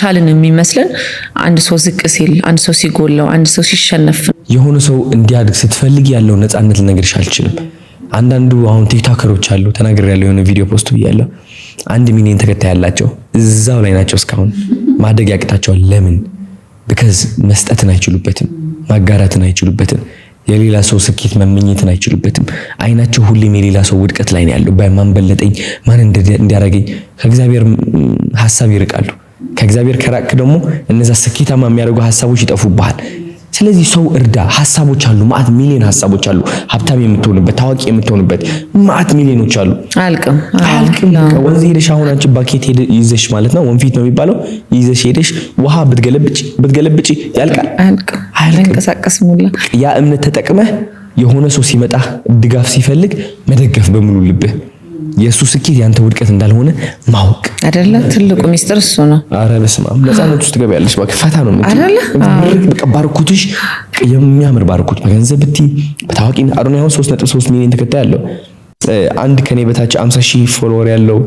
ቻልን የሚመስለን አንድ ሰው ዝቅ ሲል፣ አንድ ሰው ሲጎለው፣ አንድ ሰው ሲሸነፍ። የሆነ ሰው እንዲያድግ ስትፈልግ ያለው ነፃነት ልነግርሽ አልችልም። አንዳንዱ አሁን ቲክቶከሮች አሉ፣ ተናግሬያለሁ፣ የሆነ ቪዲዮ post ብያለሁ። 1 ሚሊዮን ተከታይ ያላቸው እዛው ላይ ናቸው። እስካሁን ማደግ ያቅታቸዋል። ለምን? Because መስጠትን አይችሉበትም፣ ማጋራትን አይችሉበትም፣ የሌላ ሰው ስኬት መመኘትን አይችሉበትም። አይናቸው ሁሌም የሌላ ሰው ውድቀት ላይ ነው ያለው። በማን በለጠኝ፣ ማን እንዲያረገኝ፣ ከእግዚአብሔር ሀሳብ ይርቃሉ። ከእግዚአብሔር ከራቅክ ደግሞ እነዛ ስኬታማ የሚያደርጉ ሀሳቦች ይጠፉብሃል። ስለዚህ ሰው እርዳ። ሀሳቦች አሉ፣ ማአት ሚሊዮን ሀሳቦች አሉ። ሀብታም የምትሆንበት፣ ታዋቂ የምትሆንበት ማአት ሚሊዮኖች አሉ። አያልቅም። አያልቅም። በቃ ወንዝ ሄደሽ አሁን አንቺ bucket ይዘሽ ማለት ነው፣ ወንፊት ነው የሚባለው፣ ይዘሽ ሄደሽ ውሃ ብትገለብጪ ብትገለብጪ ያልቃል። አያልቅም። አያልቅም። አይንቀሳቀስም ሁላ። ያ እምነት ተጠቅመህ የሆነ ሰው ሲመጣ ድጋፍ ሲፈልግ መደገፍ በሙሉ ልብህ፣ የእሱ ስኬት ያንተ ውድቀት እንዳልሆነ ማወቅ። አይደለ? ትልቁ ሚስጥር እሱ ነው። አረ በስመ አብ፣ ነፃነት ውስጥ ትገቢያለሽ። እባክህ ፈታ ነው የምትይው። አይደለ? ብርቅ በቃ ባርኮትሽ የሚያምር ባርኮት በገንዘብ ብትይ በታዋቂ አዶናይ አሁን 3.3 ሚሊዮን ተከታይ አለው። አንድ ከኔ በታች 50 ሺህ follower ያለው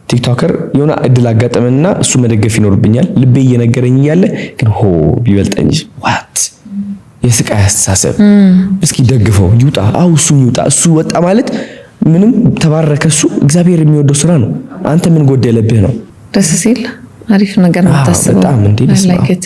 TikToker የሆነ እድል አጋጠመንና እሱ መደገፍ ይኖርብኛል። ልቤ እየነገረኝ እያለ ግን ሆ ቢበልጠኝ what የስቃይ አስተሳሰብ። እስኪ ደግፈው ይውጣ። አው እሱም ይውጣ። እሱ ወጣ ማለት ምንም ተባረከ። እሱ እግዚአብሔር የሚወደው ስራ ነው። አንተ ምን ጎደለብህ ነው። ደስ ሲል አሪፍ ነገር ነው የምታስበው። በጣም እንዴ፣ በስመ አብ። I like it.